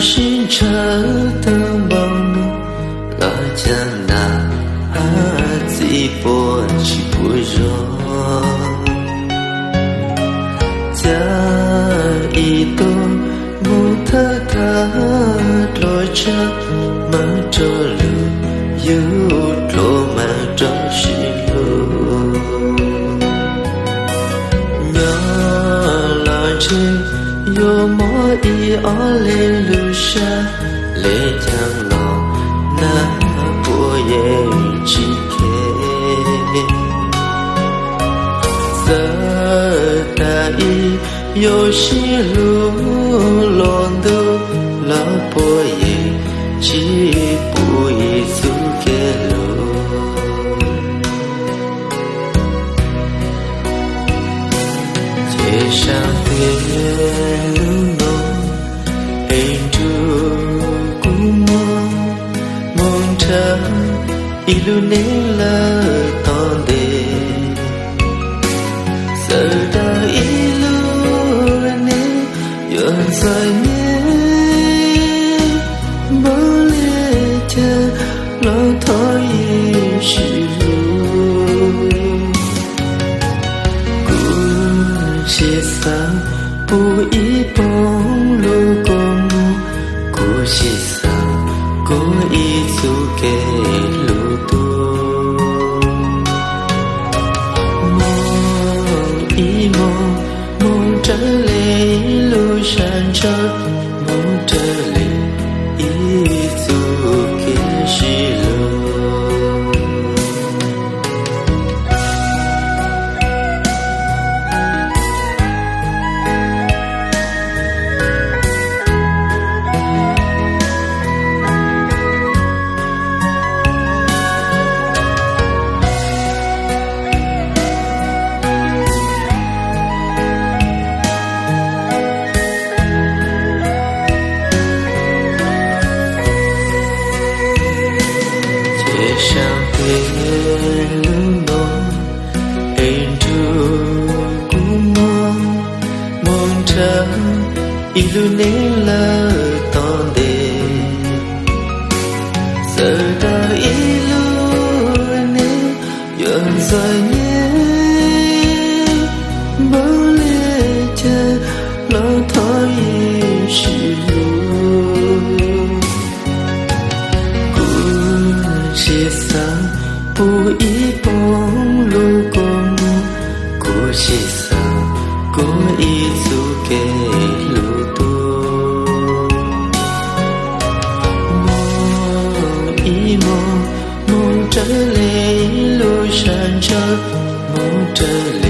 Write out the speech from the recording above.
sib ntshaw tawg npau mus, los cas nam txiv puas tsis puas zog. Cas ib tug mus thawj thawj dua tshav, mas rau lwm yus dua mas rau sib hlub. Nyob los ntshe yuav mob ib ob leeg lub sab, le caag los nag puas yeej tsis kheev. Txawm tas ib yuav sib hlub los ntuj, los puas yeej tsis pub ib txoj kev hlub. Ces saib tej lub no es nrug kuv moog, moog nrhav ib lub neej lawm tom ntej. Txawm daag ib lub neej yuav txom nyem npaum le caag los thov Yexus lug. Kuv tsis xav pub ib poog lug koj moog, kuv tsis xav kuv ib txoj kev hlub tuag. Moog ib moog, moog raws le lub sab ntsawv, moog raws le ib txoj kev sib hlub. Ces saib tej lub no es nrug kuv moog, moog nrhav ib lub neej lawm tom ntej. Txawm daag ib lub neej yuav txom nyem npaum le caag los thov Yexus lug. Kuv tsis xav pub ib poog lug koj moog, kuv tsis xav kuv ib txoj kev hlub tuag. Moog ib moog, moog raws le lub sab ntsawv, moog raws